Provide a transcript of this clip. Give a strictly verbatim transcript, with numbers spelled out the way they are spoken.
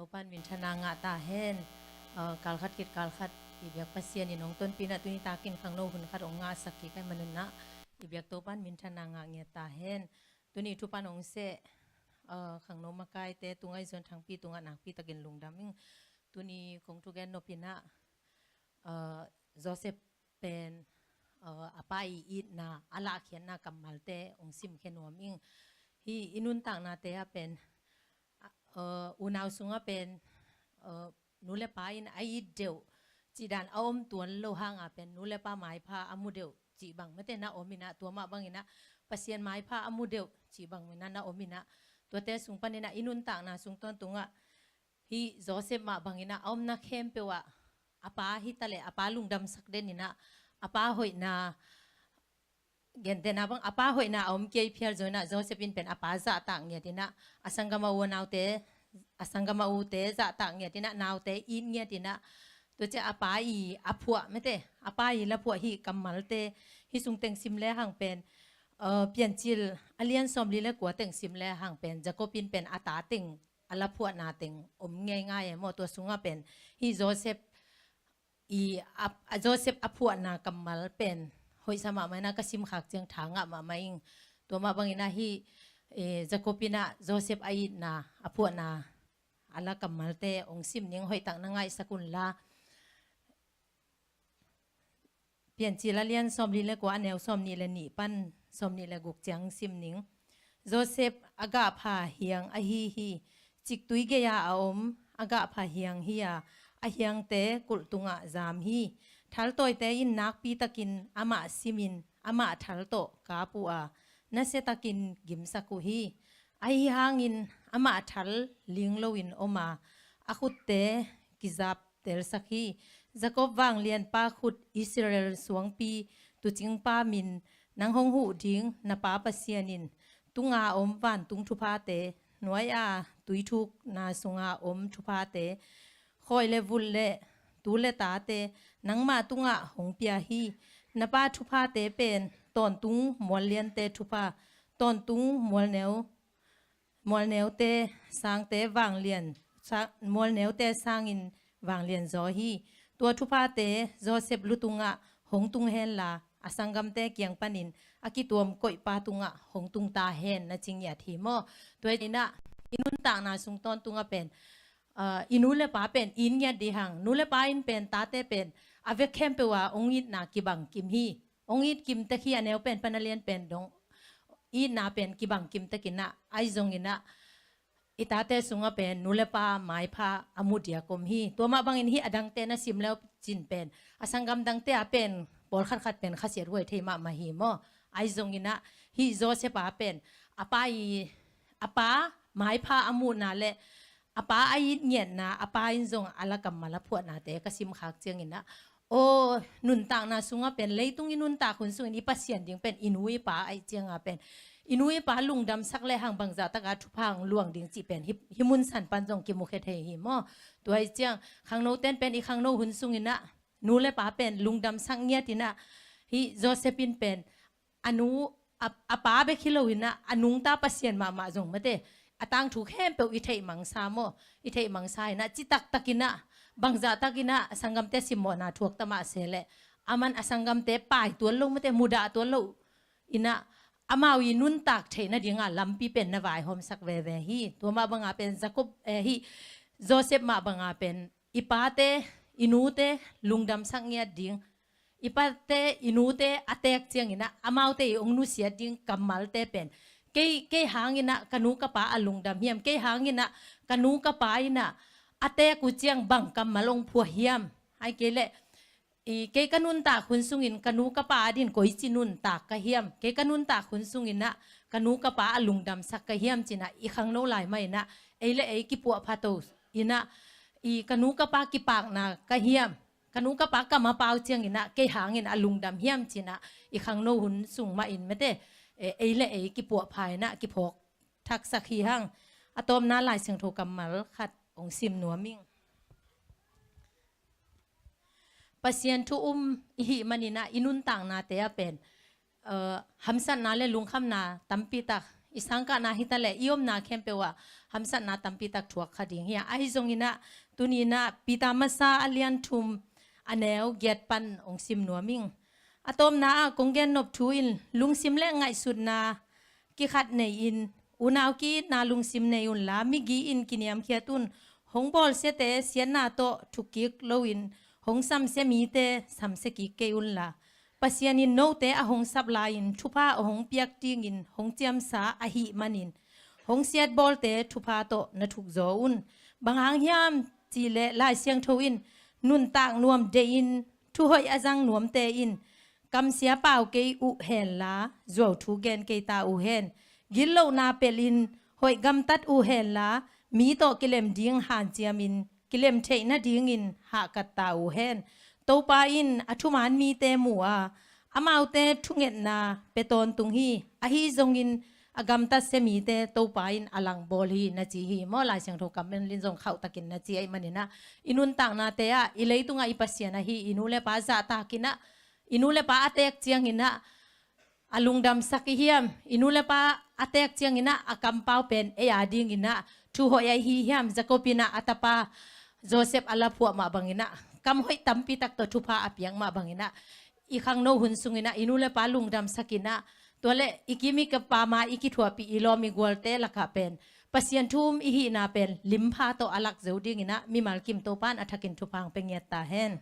Topa'n minthanna ngah ta hen. Aa, kalkhat khit kalkhat i biak Pasian in hong tonpih in ah, tuni takin khangno hun khat hong ngahsak kik ahih manin ah, i biak Topa'n minthanna ngah ngiat ta hen. Tuni thupha hong seh, aa, khangno makaite tungah i zon thangpi tungah nakpi takin lungdam ing. Tuni kong thugen nop in ah, aa, Joseph pen, aa, a pa i itna, a lahkhiatna kammalte hong simkhia nuam ing. Hih i nuntaknate ah pen, aa, unau sungah pen, aa, nu le pa in a it deuh cih dan a om tuan lo hangah pen, nu le pa maipha a mu deuh cih bang mate na om in ah, tua mah bangin ah Pasian maipha a mu deuh cih bangin ah na om in ah, tuate sung panin ah i nuntakna sung tawntungah hih Joseph mah bangin ah a omna khempeuh ah a pa hi ta leh a pa lungdamsak den in ah, a pa hoihna, gentehna bang a pa hoihna a om kei phial zong in ah, Joseph in pen a pa zahtak ngiat in ah, a sanggam a unaute, a sanggam a ute zahtak ngiat in ah, naute it ngiat in ah, tua ciang a pa i a phuah mate, a pa i la phuah hih kammalte, hih sung teng sim lehang pen, aa, Piancil a lian sawmli le kua teng sim lehang pen, Jacob in pen a ta teng a la phuahna teng om ngeingai e maw. Tua sungah pen hih Joseph i a, a Joseph a phuahna kammal pen hoihsa mahmah in ah, ka simkhak ciang tha ngah mahmah ing. Tua mah bangin ah hih, eh, Jacob in ah Joseph a itna, a phuahna a la kammalte hong sim ning. Hoihtak na ngaihsak un la. Piancil a lian sawmli le kua, a neu sawmnih le nih pan sawmnih le guk ciang sim ning. Joseph a gahpha hiang ahi hi. Ciktui gei-a a om a gahpha hiang hi-a, a hiangte kulh tungah zam hi. Thaltawite in nakpi takin amah simin amah thal tawh kap uh a, nasia takin gimsak uh hi. Ahi hangin amah thal ling loin om a, a khutte kizap telsak hi. Jacob vanglianpa khut, Israel suangpi tuucingpa min, nang hong huh ding na pa Pasian in tunga om vantung thuphate, nuai-a tui thukna sunga om thuphate, khawi le vulh le tu le tate nangmah tungah hong pia hi. Na pa thuphate pen tawntung mualliante thupha, tawntung mualneu, mualneute sangte vanglian, sa-, mualneute sangin vanglian zaw hi. Tua thuphate Joseph lu tungah hong tung henla, a sanggamte kiang panin a kituam koihpa tungah hong tung ta hen, na ci ngiat hi maw. Tua hi in ah i nuntakna sung tawntungah pen, aa, i nu le pa pen it ngiat dih hang. Nu le pa in pen tate pen a vek khempeuh ah hong itna kibang kim hi. Hong it kim tek hi, a neu pen pan a lian pen dong itna pen kibang kim tek in ah, ahi zongin ah i tate sungah pen nu le pa maipha a mu diak om hi. Tua mah bangin hih a dangte na sim le uh cin pen, a sanggam dangte ah pen pawlkhat khat pen khasiat huai thei mahmah hi maw. Ahi zongin ah hih Joseph a pen a pa i, a pa maipha a muhna le a pa a it ngiatna, a pa in zong a la kammal a phuahnate ka simkhak ciangin ah, aw, nuntakna sungah pen, leitung i nuntak hun sungin i Pasian ding pen i nu i pa ahih cianga pen, i nu i pa lungdamsak lehang bangzah taka thupha hong luang ding cih pen hih, hih mun san pan zong kimukhia thei hi maw. Tua ahih ciang khangnote'n pen i khangno hun sungin ah nu le pa pen lungdamsak ngiat in ah, hih Joseph in pen a nu, a, a pa bek hi lo in ah, a nungta Pasian mahmah zong mate, a tangthu khempeuh i theih mangsa maw, i theih mangsa in ah, citak takin ah, bangzah takin ah, sanggamte simmawhna thuak ta mah se leh, aman a sanggamte pai tuan lo mate, mudah tuan lo in ah, amau i nuntak theih nadinga lampi pen na vaihawmsak veve hi. Tua mah banga pen Jacob, eh, hih Joseph mah banga pen i pate, i nute lungdamsak ngiat ding, i pate, i nute a teek ciangin ah, amaute i hong nusiat ding kammalte pen, kei, kei hangin ah ka nu ka pa a lungdam hiam, kei hangin ah ka nu ka pa in ah a teek uh ciang bang kammal hong phuah hiam, ahih kei leh, i, kei ka nuntak hun sungin ka nu ka pa adingin koici nuntak ka hiam, kei ka nuntak hun sungin ah ka nu ka pa a lungdamsak ka hiam ci-in ah, i khangno lai mah in ah ei le ei kipuahpha to in ah, i, ka nu ka pa kipakna ka hiam, ka nu ka pa kam a pau ciangin ah kei hangin a lungdam hiam ci-in ah, i khangno hun sung mah in mate, e, ei le ei kipuahpha in ah kiphawk thaksak hi hang. A tawpna Lai Siangtho kammal khat hong sim nuam ing. Pasian thu um i hih manin ah i nuntaknate ah pen, eh, hamsatna le lungkhamna tampi tak I sangkahna hi ta leh i omna khempeuh ah hamsatna tampi tak thuak kha ding hi a, ahi zongin ah tuni in ah Peter masa a lian thum a neu giat pan hong sim nuam ing. A tawpna ah kong gen nop thu in lungsim le ngaihsutna kikhat nei-in unau ki-itna lungsim nei unla migi in kiniamkhiat un. Hong bawlsiate siatna tawh thuk kik loin hong samsia mite samsia kik kei unla Pasian in note a hong sap lai-in thupha a hong piak dingin hong ciamsa ahih manin hong siatbawlte thupha tawh na thukzaw un. Bang hang hiam cihleh Lai Siangtho in nuntak nuam deihin thuhoih a zang nuamte in kamsia pau kei uh henla zuau thu gen kei ta uh hen. Gitlohna pelhin hoih gamtat uh henla mi tawh kilem ding hanciamin kilem theih nadingin hahkat ta uh hen. Topa in a thuman mite mu a amaute thungetna pia tawntung hi. Ahi zongin a gamtatsia mite Topa in a langbawl hi na ci hi maw. Lai Siangtho kammal in zong khauhtakin na ci ahih manin ah i nuntaknate ah i leitungah i Pasian ahi i nu le pa zahtakin ah i nu le pa a teek ciangin ah a lungdamsak i hiam? I nu le pa a teek ciangin ah a kampau pen ei a dingin ah thuhoih ahi hiam? Jacob in ah a tapa Joseph a laphuah mah bangin ah kam hoih tampi tak tawh thupha a piak mah bangin ah i khangno hun sungin ah i nu le pa lungdamsakin ah tua le i kim i kapa ma i kithuahpih i lawm i gualte lakah pen Pasian thu um i hihna pen limpha tawh a lak zo dingin ah mimal kim Topa in a thakin thupha hong pia ngiat ta hen.